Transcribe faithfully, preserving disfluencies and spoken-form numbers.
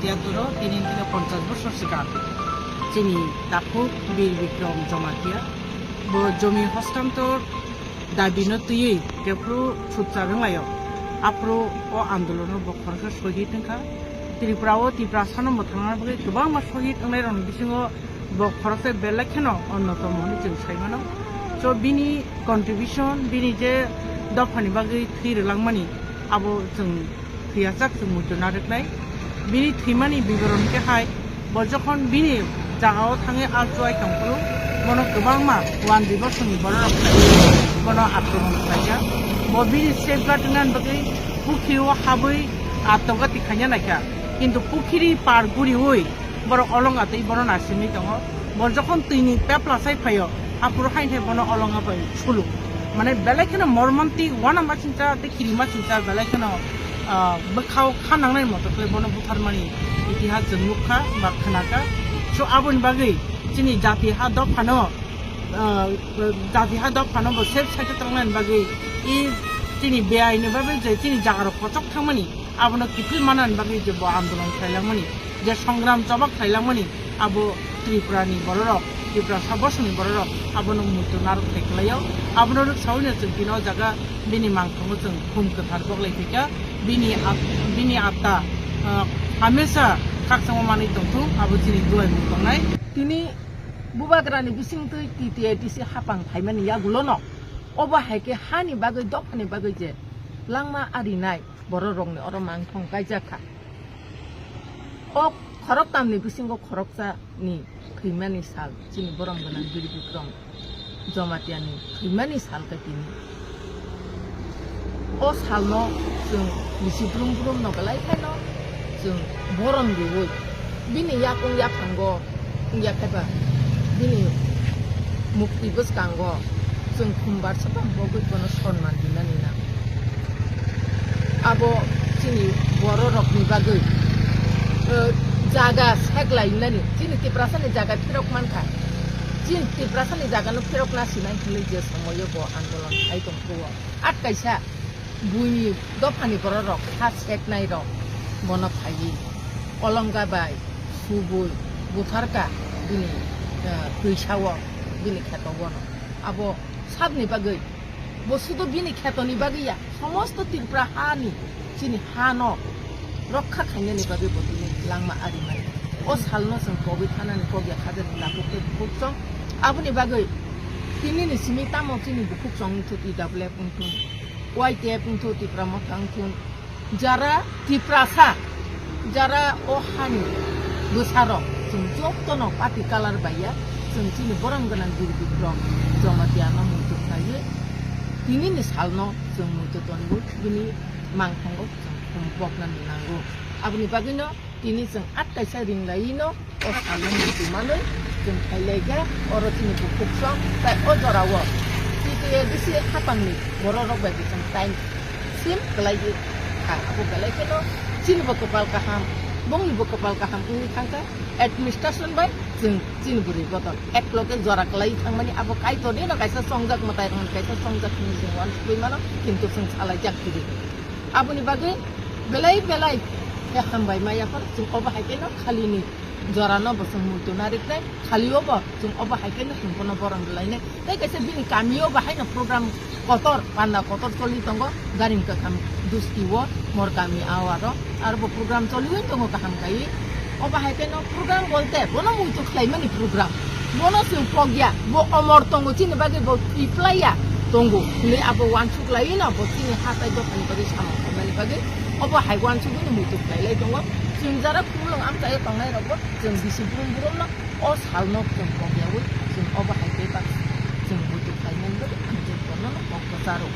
Yaturo tini theke ponchash bosor swkang chini takhuk Bir Bikrom Jamatia bo jomi hostantor dabino twiwi jephru sukchar wnglaio, aphuru o andolono bo khoroksa sohid wngkha. Tripura o Tiprasano mwthangna bagwi kwbangma sohid wngnairokni bisingo bo khoroksa belai kheno onnotom hwnwi chwng sai mano. So bini contribution, bini je dophani bagwi thwi rwlangmani, abo chwng thwiyajak chwng muitu narwknai. Bini thwimani biboron khe hai, bo jokhon bini jagao thangwi alchuai tongphuru, bono kwbangma one divorce ni bororok khlaiwi bono akromon khlaijak. Bo bini safeguard wngnani bagwi pukhiri o habwi attoga tikhaina naikha, kintu pukhiri par guriwi borok olonga tei bono nasimwi tongo. Bo jokhon twini pepla sai phaio, aphuru haino bono olonga bai sulu. Mane belai kheno mormontik, uanama singcha tei kirima singcha belai kheno, ah, bwkhao kha nangnai moto khlai bono butharmani itihas chwng nukha ba khnakha. So aboni bagwi chini jati ha dophano, ah, jati ha dophano bo safe side o tongnani bagwi i chini beaini bagwi je chini jagarok kochok thangmani, abono kiphil manani bagwi je bo andolon khlailangmani, je songram chobak khlailangmani, abo Tripura ni bororok, Tripura sa bosong ni bororok abono muitu narwk thai khlaio. Abono rwk saui no chwng tini o jaga bini mangthango chwng khum kwthar boklai phaikha. Bini at-, bini atta, ah, hamesa khakchangma manwi tongthung, abo chini duai mung tongnai. Tini bubagra ni bisingtwi T T A D C hapang phaimani yagulo no obo hai khe hani bagwi, dophani bagwi je langma arinai bororokni oro mangthong kaijak kha. O khoroktamni bisingo khoroksa ni thwimani sal chini borom gwnang Bir Bikrom Jamatia ni thwimani sal khe tini. O salno chwng bisi brum brum no belai khaino chwng borom riwi bini yakung yaphango wngya khe ba bini mukti bwskango chwng khumbar swkang bogwi bono sonman rinani nango. Abo chini bororokni bagwi, eh, jaga seklai nani, chini Tiprasani jaga phirok mankha. Chini Tiprasani jagano phirok nasinai hinwi je somoio bo andolon khai tongphuru o. At kaisa buini dophani bororok ha seknairok bono phaiwi olonga bai subui butharka bini, eh, twisa o, bini kheto bono. Abo sabni bagwi, bo sudu bini khetoni bagwi ya, somosto Tripura hani, chini hano rokha khainani bagwi bo tini langma arimani. O salno chwng kogwi thanani kok ya khajani takhuk tei bukhuk chwng. Aboni bagwi tinini simi tamo chini bukhuk chwng wngthun, T W F wngthun, Y T F wngthun, Tipra Motha wngthun, jara Tiprasa, jara o hani bwsarok, chwng jotono party colour bai ya, chwng chini borom gwnang Bir Bikrom Jamatia no muitu khlaiwi tinini salno chwng muitu tonwi bini mangthango chwng khum boknani nango. Aboni bagwino tini chwng at kaisa ringlaiwi no o salno muitu manwi chwng khailai kha, oro chini bukhuk song tai o jorao T T A D C hapangni bororok bai bo chwng time sim kwlaiwi kha. Abo belai kheno chini bo kwpal kaham, bongni bo kwpal kaham wngwi thangkha. Administration bai chwng chini bwrwi bodol ek loge jora kwlaiwi thangmani abo Kaitorni no kaisa chongjak, mwtai rokni kaisa chongjak hinwi chwng uansukwi mano, kintu chwng salaijak kwrwi. Aboni bagwi belai belai khe hambai ma yaphar chwng obo hai kheno khalini jorano bo chwng muitu nariknai, khali obo chwng obo hai kheno chwng bono borom rwlainai. Tei kaisa bini kamio bo haino program kotor, panda kotor choli tongo, Garing Kakham dusti o, Mor kami awaro, aro bo program choliwi tongo kaham kaiwi. Obo hai kheno program bolte bono muitu khlaimani program. Bono chwng pokya, bo omor tongo, chini bagwi bo thwi plaiya tongo. Hinwi abo uansuk laiwi no bo chini ha tai dophani bagwi samung khaimani bagwi obo hai uansugwi no muitu khlailai tongo. Chwng jara khumulwng amchaio tongnairokbo chwng bisi brum brumno o salno chwng pokyawi chwng obo hai khe bak chwng muitu khlaimani bagwi ang chwng bono no kok kwcharo.